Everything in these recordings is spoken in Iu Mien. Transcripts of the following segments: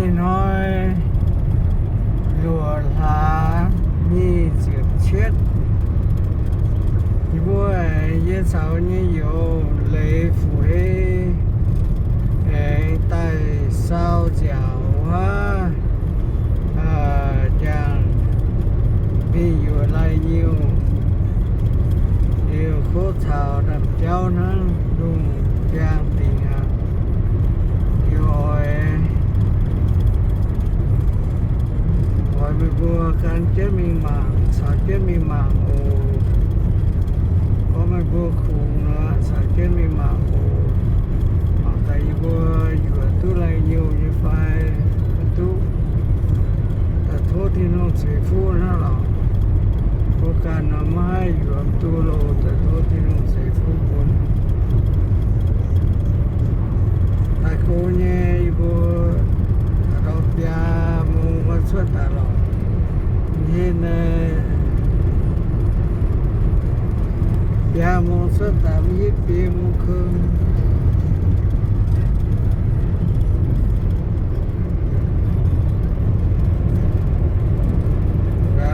Ih hnoi luoqc hlaax nyic ziepc cietv, yie mbuo aengx yie caux nyei youz Leiz Fuqv Hei aengx daaih sau nziaauc wuov, jangx mingh yuoqc lai-nyeuv, liuz kov caux ndaamv-jauv hnangv lungh biang dingc aqv. Liuz oix, oix meih mbuo gan jienv mingh mangc, caux jienv mingh mangc oc. Gorngv meih mbuo kungx nor, caux jienv mingh mangc oc. Mangc gaax yie mbuo yuoqc duqv lai-nyeuv nyei fai maiv duqv. Daaih tov Tin-Hungh ceix fuqv hnangv lorqc. Mbuo ganh nor maiv haih yuoqc duqv loh, daaih tov Tin-Hungh ceix fuqv bun. Daaih go nyei yie mbuo ndau biaa mong cuotv daaih lorqc. Mv hiuv naaiv biaa mong cuotv daaih, mv hiuv biei mong kong.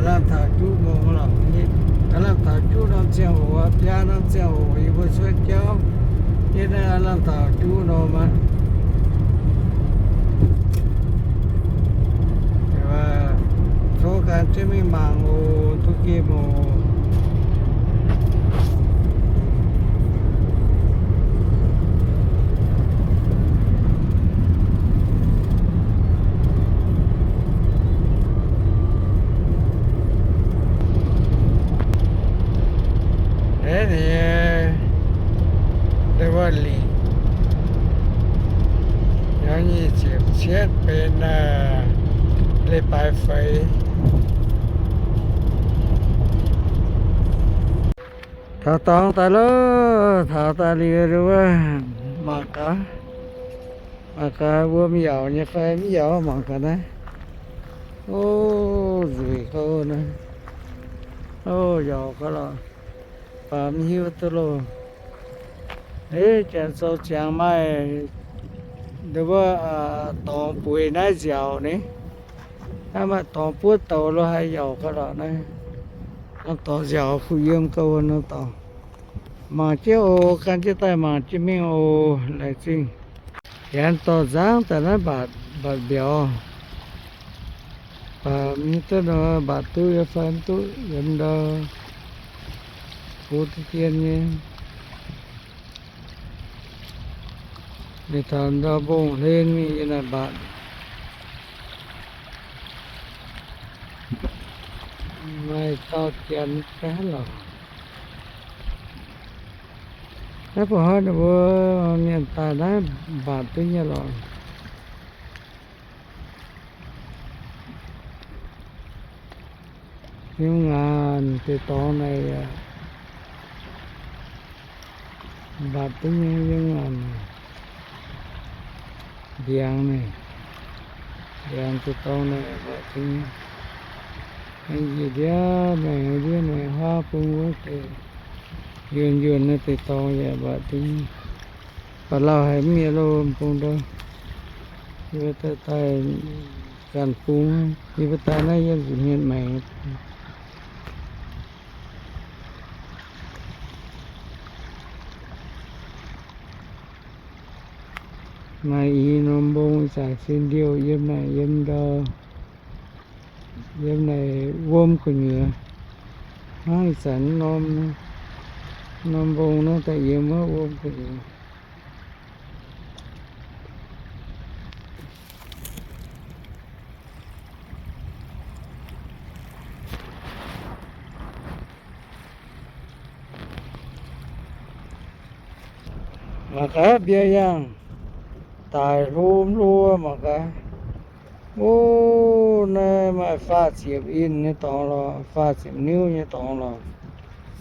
Lamh taux juqv mong lorqc. Lamh taux juqv norm ziangh hoc, biaa norm ziangh hoc yie mbuo cuotv jauv. Yie naaiv lamh taux juqv norm aqv. Tov gan jienv mingh mangc oc, duqv gem oc. Naaiv ninh, wuov lingc, nyic ziepc cietv benx leiz-baaix feix. Taux dorngx daaih loh, taux daaih liuz wuov, mangc gaax, mangc gaax wuom yaauc nyei fai mv yaauc, mangc gaax naaiv. O, nzueic gauh naaiv. O, yaauc gauh lorqc, baac mv hiuv duqv loh. Eix, janx zoux ziangx maaih, wuov, dorngx bueix naaiv nziaauc ni. Naaiv maaih dorngx buov douz lo haaix yaauc gauh lorqc naaiv. Norm dorngx nziaauc kuh yiem gauh wuov norm dorngx. Mangc jienv oc, gan jienv daaih mangc jienv mingh oc, laengz zingh. Janx dorh nzangv daaih naaiv mbatc, mbatc mbiauz. Mbatc mv duqv nor, mbatc duqv yaac fai mv duqv yiem ndau. Butv dien nyei. Ninh taux ndau mbong hlen mingh yiem naaic mbatc. Maaih dauh janx gaax lorqc. Naaiv ba'hnoi ninh mbuo mienh daaih naaiv mbatc duqv nyei lorqc. Yiem ngaanc deix dorngx naaic yaac mbatc duqv nyei, yiem ngaanc ndiangx naaic, ndiangx deix dorngx naaic mbatc duqv nyei. Aengx njiec ndiev maengx, ndiev maengx huaav bung wuov deix, yuonc yuonc naaiv deix dorngx yaac mbatc duqv nyei. Baac lauh haic mv mi'aqv loh, bung ndau. Yie daaih daaih ganh bung, yie mbuo daaih naaiv yiem zuqc hmien maengx. Maaih i norm mbong zaangc sin ndiouh yiem naaic yiem ndau, yiem naaic wuom gu'nyuoz. Hnangv ih zanc norm, norm mbong naaiv daaih yiem wuov wuom gu'nyuoz. Mangc gaax mbiauz yangh daic hlo hlo mangc gaax. O, naaiv maaih faah ziepc inch nyei dorngx lorqc, faah ziepc niuv nyei dorngx lorqc.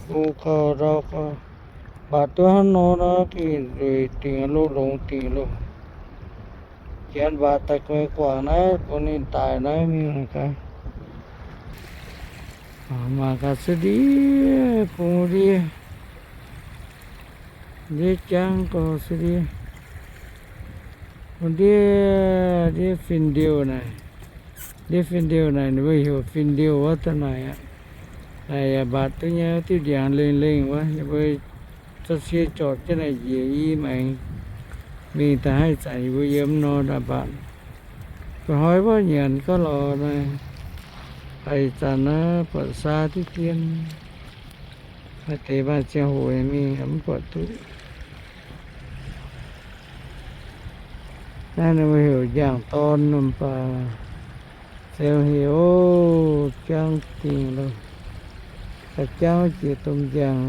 Bung gauh ndau gauh, mbatc duqv hnangv nor nor, gengh nzueic dingc loh, longx dingc loh. Janx mbatc daaih gueix guangc naaiv, bun ninh daic naaiv mingh gaax. Mangc gaax cuotv ndiev bung ndiev, ndiev jangv gauh cuotv ndiev. Bung ndiev Ndiev fin-ndiouh naaic, ndiev fin-ndiouh naaic ninh mbuo heuc fin-ndiouh wuov da'naaic aqv. Naaic yaac mbatc duqv nyei, diuh ndiangx lengh lengh wuov, ninh mbuo za'sie jorpc jienv naaic njiec i maengx mingh da'haih zanc yie mbuo yiem nor ndaaih mbatc. Gu'hoi wuov nyanc gauh lorz naaic, haiz zanc naaiv buatc saa diqv dien. Maaih deix maaih ziangh hoc mingh mv buatc duqv. Naaiv ninh mbuo heuc njang-dorn mv baac se heuc jangv dingh loh, ga'jangv jiex domh njang,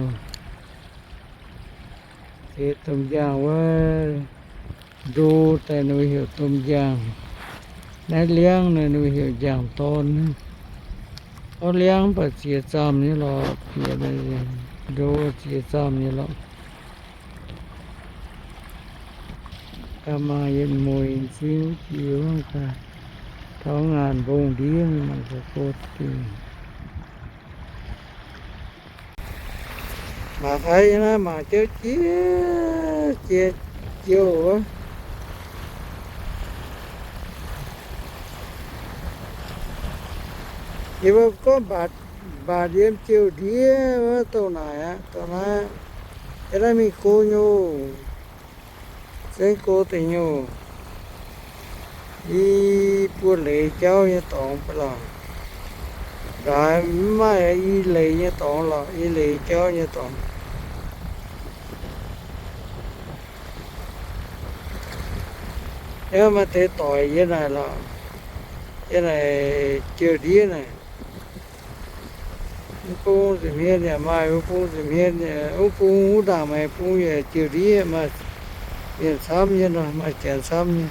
jiex domh njang wuov ndo daaih ninh mbuo heuc domh njang. Naaiv liangv naaiv ninh mbuo heuc njang-dorn. Orv liangv mv baac ziex zamh nyei lorqc, bieqc ndo ziex zamh nyei lorqc. Ga'maah yietc mueiz zingv jiu daaih taux ngaanc mbong ndiev mangc gaax go dingh. Mangc taux naaiv mangc jauv jiex jiex jouh wuov. Yie mbuo gorngv mbatc, mbatc yiem jouh ndiev wuov dongh naaic aqv, dongh naaiv. Yie naaiv mingh go nyei, zengv go deix nyei. I buo leiz jauv nyei dorngx ba'laqc. Ndaaix mv maaih i leiz nyei dorngx lorqc, i leiz jauv nyei dorngx. Yie maaih deix doic yie naaic lorqc, yie naaic jouh ndiev naaic. Mv bung nza'hmien yaac maaih, mv bung nza'hmien, mv bung wuov ndaangc maaih bung yaac jouh ndiev maaih mienh camv nyei nor, maaih janx camv nyei.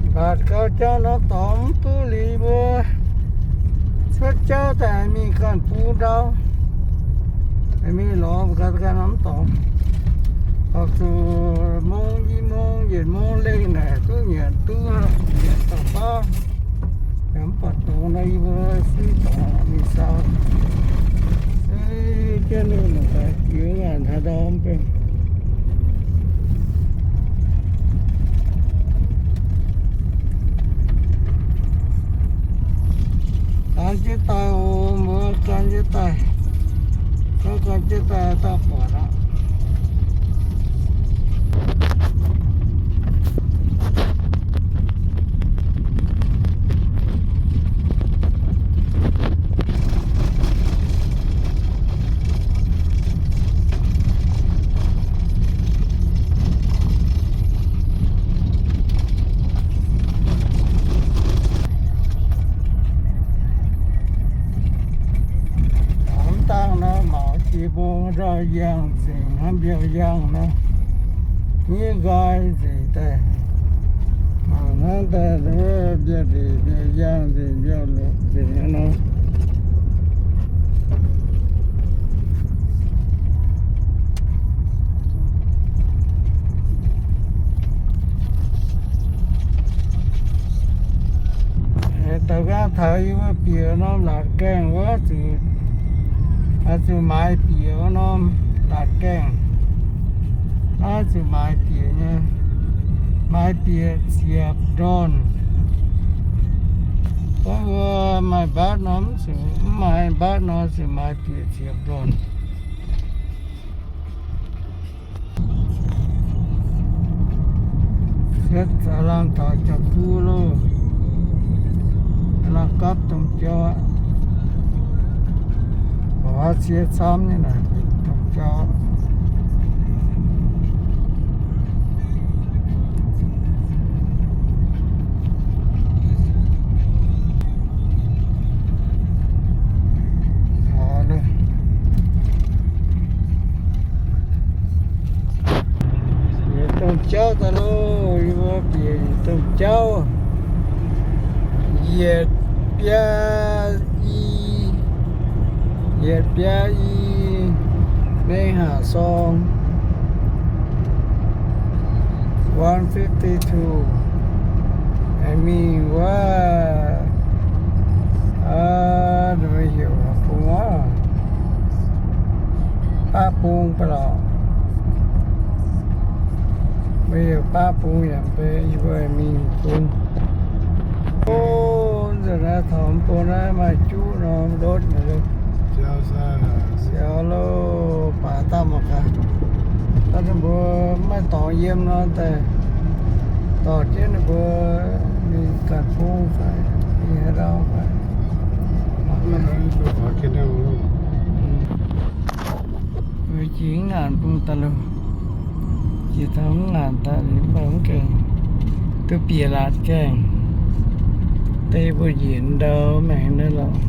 Mbatc gau jauv norm dorngx mv duqv liuz mbuo cuotv jauv daaih mingh ganh bung ndau, mingh lorz ganh ganh norm dorngx. Horpc zuqc mong i mong yietc mong lengh naaic duqv nyanc duqv nyanc daaih baav, yaac mv baac dongz nor yie mbuo suiv dorngx mingh sau. Suiv jienv ninh mangc gaax jiex ngaanc haaix ndau mv bei. Gan jienv daaih oc, mbuo gan jienv daaih. Gorngv gan jienv daaih dauh buatc aqv. Mv dangh nor mangc jiex mbong ndau yangh nzengc hnangv mbiauh yangh nor, nyiev nqaai nzengc daaih. Mangc hnangv daaih mbiauh ndeic mbiauh yangh nzengc mbiauh lopc nzengc aqv nor. Douz nqaang taux yie mbuo bieqc norm laatc gaengh wuov zuqc, zuqc maaiz bieqc wuov norm laatc gaengh. Naaiv zuqc maaiz bieqc nyei, maaiz bieqc ziepc ndorn. Gorngv mbuo maaih mbaatv nor mv zuqc, mv maaih mbaatv nor zuqc maaiz bieqc ziepc ndorn. Sietv zaaix laangh taux Jaa-Gu loh. Laangh gapv domh jauv aqv. Oc, siev camv nyei naaic, domh jauv. Yietc domh jauv daaih loh, yie mbuo bieqc yietc domh jauv. Yietc biaa i, yietc biaa i mengh haac sorng. One fifty-two. Aengx mingh wuov, aa, ninh mbuo heuc bung wuov, baav bung ba'laqc. Mbuo yaac baav bung yaac mbuo yie mbuo mingh bung. O, nzunc naaiv taux mv bung naaiv maaih juqv norm lotv nyei. Siaaux loh, baac daaih mangc gaax, daaih ninh mbuo maiv dorngx yiem nor daaih dorh jienv ninh mbuo mingh ganh bung fai mingh haaix ndau fai. Jiex mv ngaanc bung daaih loh. Jiex taux mv ngaanc daaih liuz mv baac mv gaengh duqv bieqc laatc gaengh. Deix mbuo njiec ndau maengx naaiv lorqc.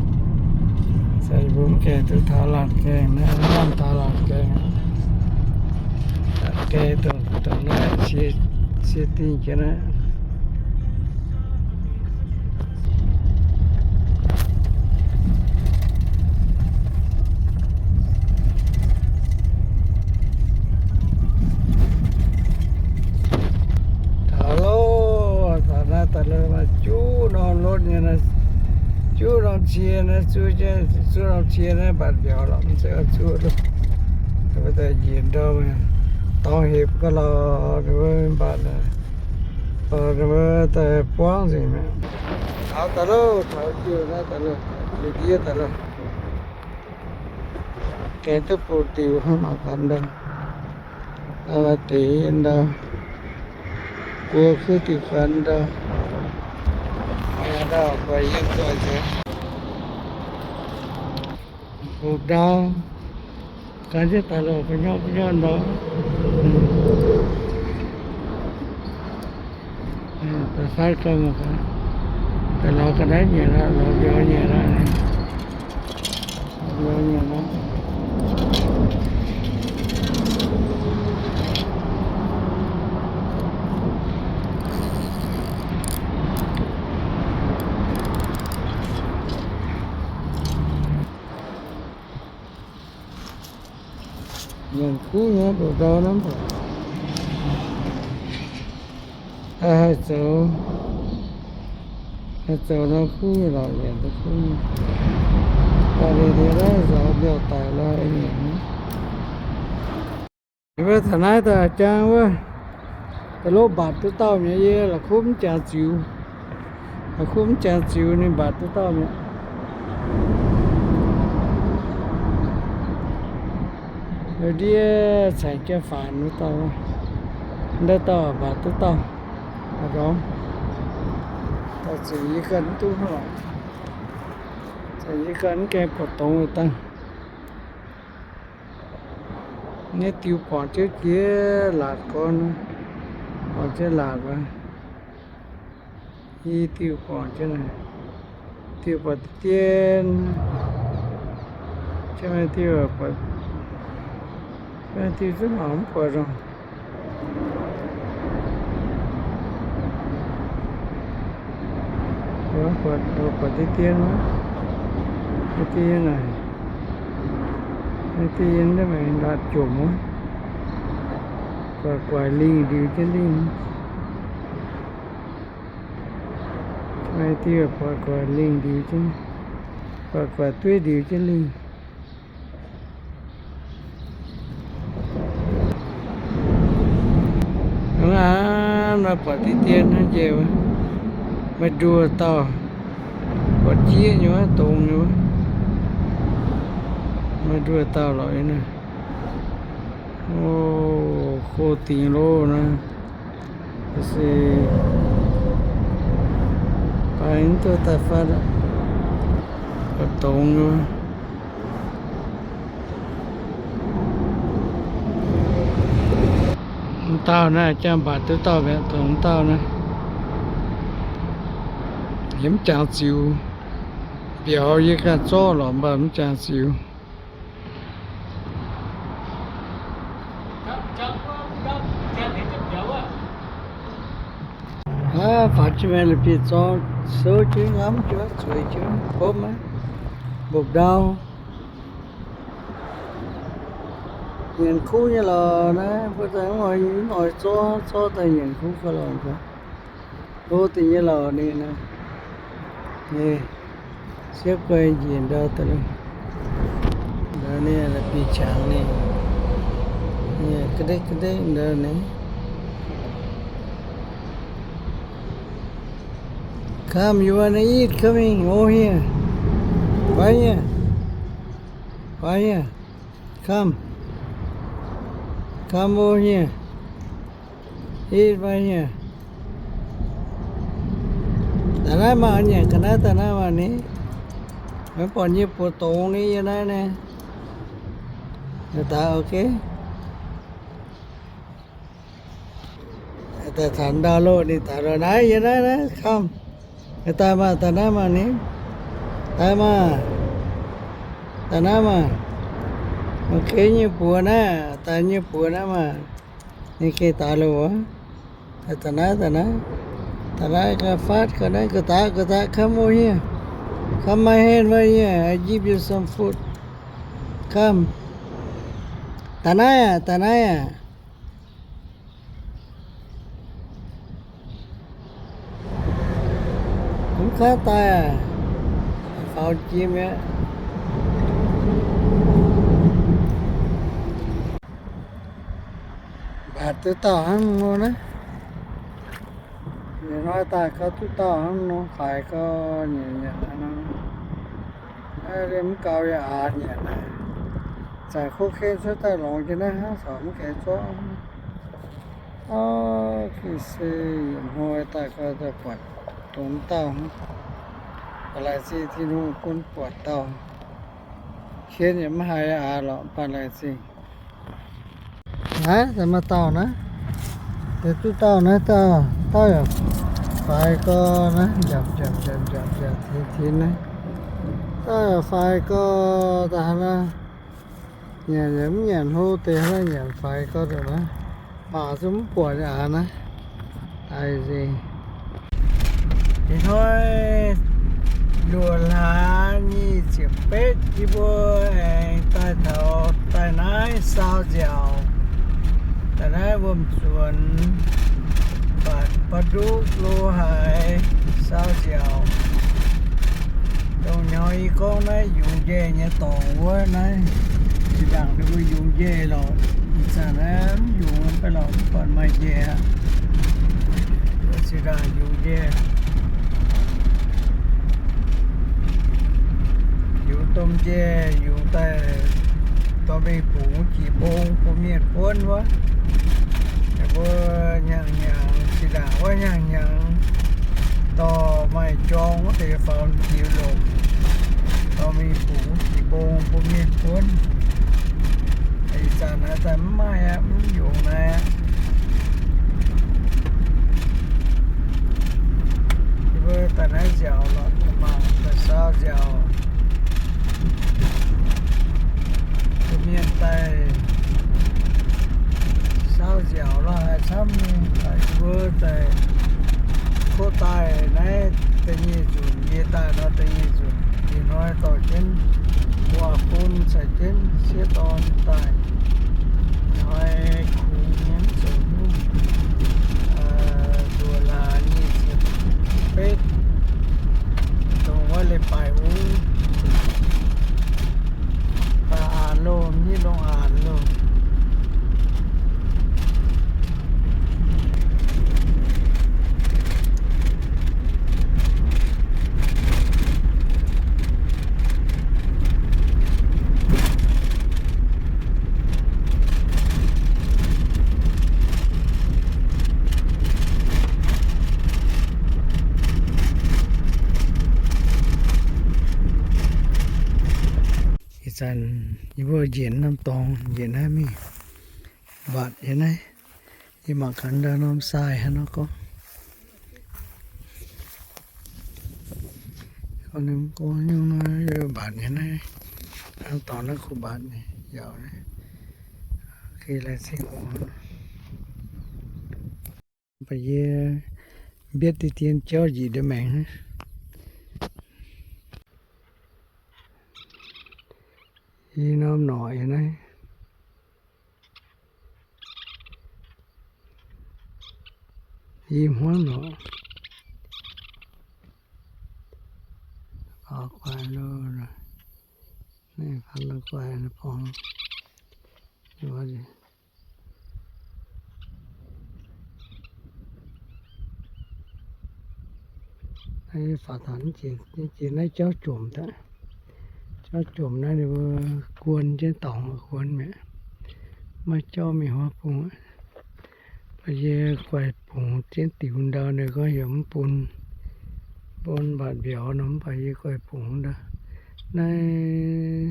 Caux yie mbuo mv gaengh duqv taux laatc gaengh naaiv, hnamv taux laatc gaengh. Laatc gaengh dongh, dongh naaiv cie, cie dingh jienv naaiv. Taux loh, taux naaiv daaih loh, juqv norm lotv nyei naaiv, juqv norm cie naaiv, zuov jienv, zuov norm cie naaiv mbatc mbiauz lorqc, mv zeiz oix zuov loh. Ninh mbuo daaih njiec ndau, dorngx hepc ga'lauh, ninh mbuo mbatc, ninh mbuo daaih buangv nzengc mi'aqv. Taux daaih loh, taux diuh naaiv daaih loh, diuh ndiev daaih loh. Gaengh duqv bun diuh hnangv mangc gaax ndau. Deix ndau, buo kuv diuh ganh ndau. Ndau guaix yiem guaix nzengc. Hoc ndau. Gan jienv daaih lorqc, gu'nyauv gu'nyauv ndau. Da'faanh gau mangc gaax, daaih lorz ga'naaiv nyanc aqv, lorz mbiauz nyanc aqv. Mbiauz nyanc aqv. Nyanc kuv nyei, ndoqc ndau naaiv mv baac haih zoux, haih zoux norm kuv nyei lorqc, nyanc duqv kuv nyei. Daaih liuz ndiev naaiv nzauh mbiauh daic lorqc, nyanc. Yie mbuo taux naaiv daaih jangv wuov, da'lov mbatc duqv dauh mi'aqv. Yie la'kuqv mv jangx ziux, la'kuqv mv jangx ziux ninh mbatc duqv dauh mi'aqv. Ndiev caengx jienv faanx wuov dauh, ndau dauh mbatc duqv dauh, ndorm, daaih ziux yie ganh mv duqv hnangv, ziux yie ganh mv gaengh buatc dongz daaih. Naaiv diuh buangc jienv jiex laatc gorn, buangc jienv laatc wuov. I diuh buangc jienv, diuh buatc dien, jienv maaih diuh buatc, maaih diuh zungv mangc mv buatc nor. Buatc, buatc deix dien wuov, deix dien naaic, deix dien naaiv maengx ndatc jomc wuov, guaix guaix lingh ndiux jienv lingh. Maaih diuh guaix guaix lingh ndiux jienv, guaix guaix dueiv ndiux jienv lingh. Hnangv naaiv, buatc deix dien hnangv njiec wuov, maaih nduoh dauh, buatc jieqv nyei wuov, dongz nyei wuov, maaih nduoh dauh lorqc naaiv. O, go dingx loh naaiv. Se baaix mv duqv daaih fatv, buatc dongz nyei wuov. M'dauh naaiv jangx mbatc duqv dauh mi'aqv, dongh m'dauh naaiv. Yie mv jangx ziux. Mbiauz yie ganh zorqv lorqc, mv baac mv jangx ziux. Aav, faaux jienv maengx la'bieiv-zorng, souv jienv ngamv jienv, zueiz jienv, mbopv maiv, mbopv ndau. Nyanc kuv nyei lorqc naaiv, mbuo daaih mv oix, mv oix zorqv, zorqv daaih nyanc kuv gauh lorqc gaax. Hlo deix nyei lorqc ninh naaiv. Siepv guai njiec ndau daaih, ndau ninh la'bieiv-qangx ninh, ga'ndekv ga'ndekv ndau ninh. Come, you wanna eat? Coming over here. Right here. Right here. Come. Come over here. Eat right here. Daaih naaiv maah, nyanc ga'naaiv daaih naaiv maah ni. Maiv buatc nyei buoz dongz ni, yie naaiv naaiv. Daaih, okay. Daaih taux ndau loh, ninh daaih loh naaiv, yie naaiv naaiv, come. Daaih maah, daaih naaiv maah ni. Daaih maah. Daaih naaiv maah. Okay nyei buoz naaiv, daaih nyei buoz naaiv maah. Ninh gengh daaih loh wuov. Daaih naaiv, daaih naaiv. Daaih naaiv ga'faav ga'naaiv ga'daqv ga'daqv, come over here. Come my hand right here, I give you some food. Come. Daaih naaiv aac, daaih naaiv aac. Mv kaav daaih aac, faaux jiem mi'aqv. Mbatc duqv dauh hnangv nor naaiv. Yietc hnoi daaih gauh duqv dauh hnangv nor, faix gauh nyanc nyanc hnangv nor. Naaiv liemh mv gau yaac aax nyanc naaic. Zanc kuv ken cuotv daaih longx jienv naaiv hnangv, caux mv gaengh zorqv. Orv, gengh se yietc hnoi daaih gauh daaih buatc dongh dauh hnangv. Baac laengz zingh Tin-Hungh bun buatc dauh. Ken yaac mv haiz aax lorqc, baac laengz zingh. Naaiv daaih maaih dauh naaiv. Deix duqv dauh naaiv dauh, dauh yaac faix gau naaiv, njapc njapc njapc njapc njapc tinx tinx naaiv. Dauh yaac faix gau daaih hnangv naaiv. Nyanc yaac mv nyanc hlo deix hnangv naaiv, nyanc faix gau daaih naaiv. Maac zungv mv buatc aax naaiv. Daaih nzengc. Ih hnoi luoqc hlaax nyic ziepc betv, yie mbuo aengx daaih taux daaih naaiv Saau Nziaauc, daaih naaiv wuom zuonx, mbatc ba'nduqv lo haaix, Saau Nziaauc. Dongh nyorx yie gorngv naaiv yungz njaih nyei dorngx wuov naaiv, zinh ndaangc ninh mbuo yungz njaih lorqc. Ih zanc naaiv mv yungz, mv baac lorqc mv buatc maaih njaih aqv. Zinh ndaangc yungz njaih, yungz domh njaih, yungz daaih dorh mingh bungx jiex mbong bun mienh buonv wuov. Ninh mbuo hnyangx-hnyangx, zinh ndaangc wuov hnyangx-hnyangx dorh maaih jorng wuov deix faaux jiex longc, dorh mingh bungx jiex mbong bun mienh buonv. Ih zanc naaiv daaih mv maaih aqv, mv yungz naaiv aqv. Yie mbuo daaih naaiv nziaauc lorqc, mangc daaih saau nziaauc. Mbuo mienh daaih saau nziaauc lorqc, haaix camv nyei. Yie mbuo daaih kov daaih naaiv da'nyeic nzunc, yie daaih nor da'nyeic nzunc. Ih hnoi dorh jienv waac-fun caux jienv sieqv dorn daaih. Ih hnoi kungx nyei mv zoux nyungc. Luoqc laaix nyic ziepc betv, dongh wuov leiz-baaix ungv. Baac aanx loh, mv hiuv longx aanx loh. Ih zanc yie mbuo njiec norm dorngx, njiec naaiv mingh mbatc nyei naaiv. Yie mangc gaax ndau norm sai haaix nor gorngv. Gorngv ninh mbuo gorngv nyungc naaiv mbatc nyei naaiv, hnangv dorngx naaiv kuh mbatc nyei yaac naaiv. Geh laengz zingh oc. Baac yie mbietv deix dien jauv njiec ndeic maengx. Yie norm norqc yie naaiv. Yie hmuangv norqc. Faaux guaix lo, naaiv faaux lo guaix lo borngz. Faaux taux jiex naaiv jauv jomc daaih. Jauv jomc naaiv ninh mbuo guon jienv dorngx guon mi'aqv. Maiv jauv mingh huaav bung. Mv baac yie guaix bungx jienv diux ndau ninh gorngv heuc mv bun, bun mbatc mbiauz nor, mv baac yie guaix bungx ndau. Naaiv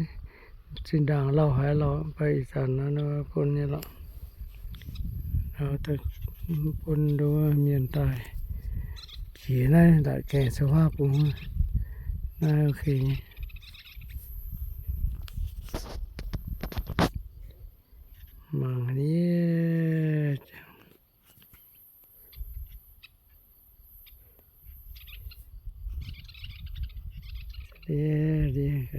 zinh ndaangc lauh haic lorqc, mv baac ih zanc naaiv bun nyei lorqc. Bun nduov mienh daaih jiex naaiv ndaaih gaengh cuotv huaav bung. Naaiv ok nyei. Mangc nyei. Ndiev, ndiev.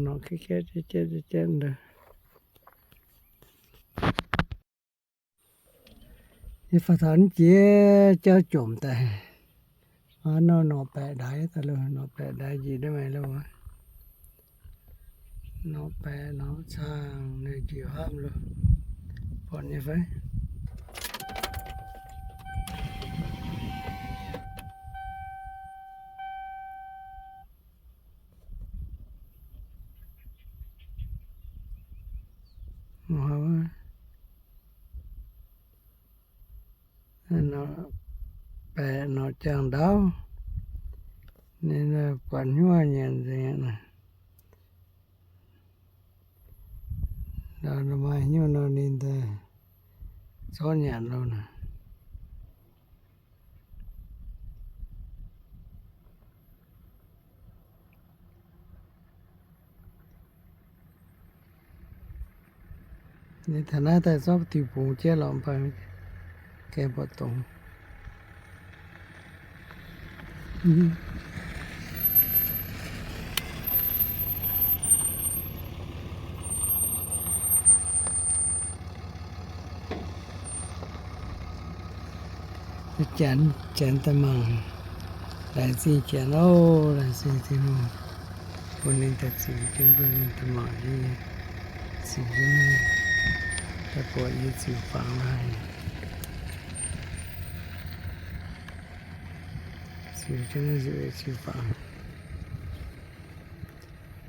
Norqc jatv jatv jatv jatv ndau. Yie faaux taux jiex jauv jomc daaih. Aa, nor norqc baeqc ndaix daaih loh, norqc baeqc ndaix njiec ndiev maengx loh. Norqc baeqc norqc caangh ninh njiec hnamv loh. Buatc nyei fai? Norqc baeqc norqc jaangh ndaauv, ninh buatc hnyouv nyanc nzengc aqv. Ndau maaih hnyouv nor ninh daaih zorqv nyanc loh naaic. Ninh taux naaiv daaih zorqv diuh bungx jienv lorqc, mv baac gaengh buatc dongz. Janx, janx daaih mangc, laengz zingh janx oc, laengz zingh Tin-Hungh bun ninh daaih ziux jienv, bun ninh daaih mangc jienv, ziux jienv, daaih buatc yie ziux fangx laaix. Ziux jienv naaiv nzunc ziux fangx.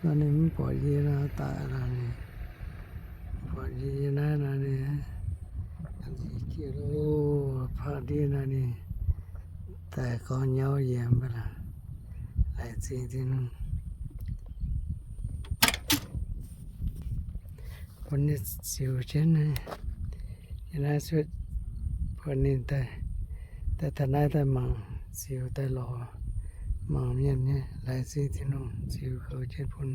Nor ninh mv buatc yie nor daaih lorqc, ninh buatc yie naaiv nor ninh, nziex jienv loh, paqv ndiev nor ninh daaih gorngv nyauv yie mv baac lorqc, laengz zingh Tin-Hungh bun ninh ziux jienv naaiv. Yie naaiv cuotv bun ninh daaih, daaih taux naaiv daaih mangc ziux daaih lorz mangc mienh nyei, laengz zingh Tin-Hungh ziux goux jienv bun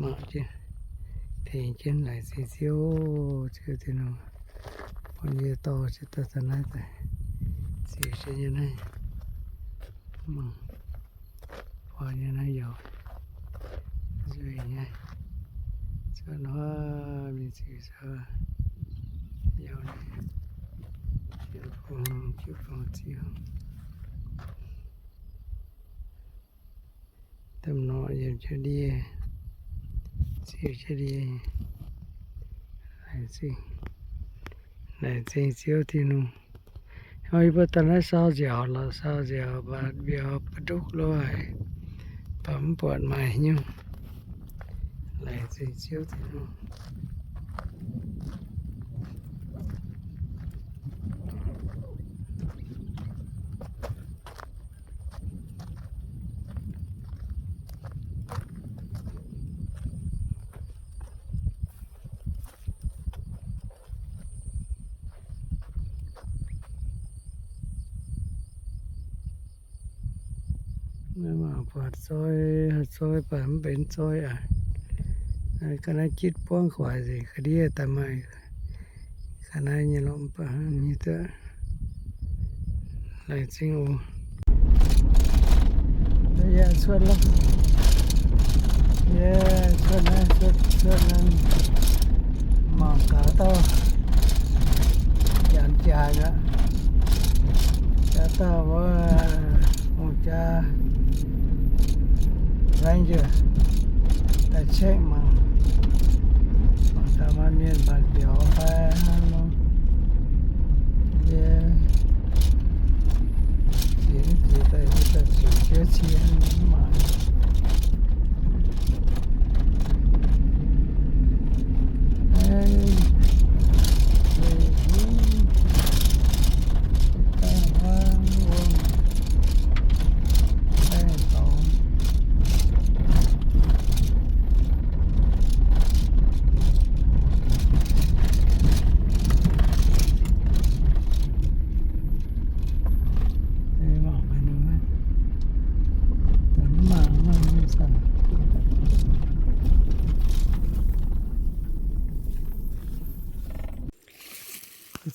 mangc jienv, tengx jienv, laengz zingh Ziouv, Ziouv Tin-Hungh bun yie dorh jienv daaih taux naaiv daaih ziux jienv nyei naaiv. Mangc buatc nyei naaiv yaac nzueic nyei. Cuotv hnoi mingh ziux cuotv yaac nyei, ziux bungx, ziux bungx ziux. Domh norqc yiem jienv ndiev, ziux jienv ndiev. Laengz zingh, laengz zingh Ziouv Tin-Hungh. Hnoi yie mbuo daaih naaiv sau nziaauc lorqc, sau nziaauc mbatc mbiauz ba'ndutv loh haic, baac mv buatc maaih hnyouv. Laengz zingh Ziouv Tin-Hungh. Mangc buatc zoi, zoi baac mv benx zoi aqv. Ga'naaiv jitv buangv guaix nzengc, ga'ndiev daaih maaih ga'naaiv nyei lorqc, mv baac nyei duqv laengz zingh oc. Yie cuotv lorqc. Yie cuotv naaiv, cuotv, cuotv naaiv. Mangc gaax dauh janx jaaix mi'aqv. Jaaix dauh wuov hungh jaa ranger daaih check mangc, mangc gaax maaih mienh mbatc mbiauz.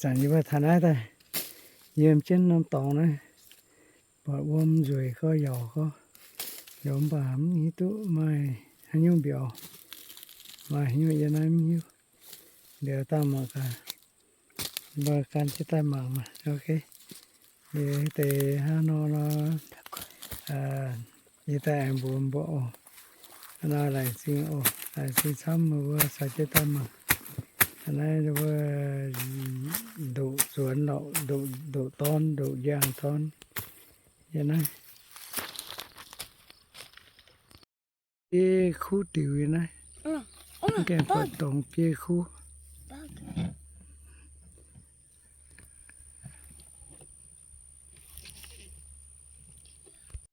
Zanc yie mbuo taux naaiv daaih, yiem jienv norm dorngx naaiv, buatc wuom nzueic gorx, yaauc gorx, yaauc mv baac mv hiuv duqv maaih haaix nyungc mbiauz, maaih haaix nyungc yiem naaiv mv hiuv. Mbiauz dangh mangc gaax, mbuo gan jienv daaih mangc maah. Ok, liuz deix hnangv nor nor, yie daaih aengx mbuox mbuo oc. Hnangv nor laengz zingh oc, laengz zingh camv, mbuo caux jienv daaih mangc. Naaiv mbuo ndoqc zuonx lorqc, ndoqc, ndoqc dorn, ndoqc njang dorn. Yie naaiv biei kuv diuc yie naaiv. Mv gaengh buatc dorngx biei kuv.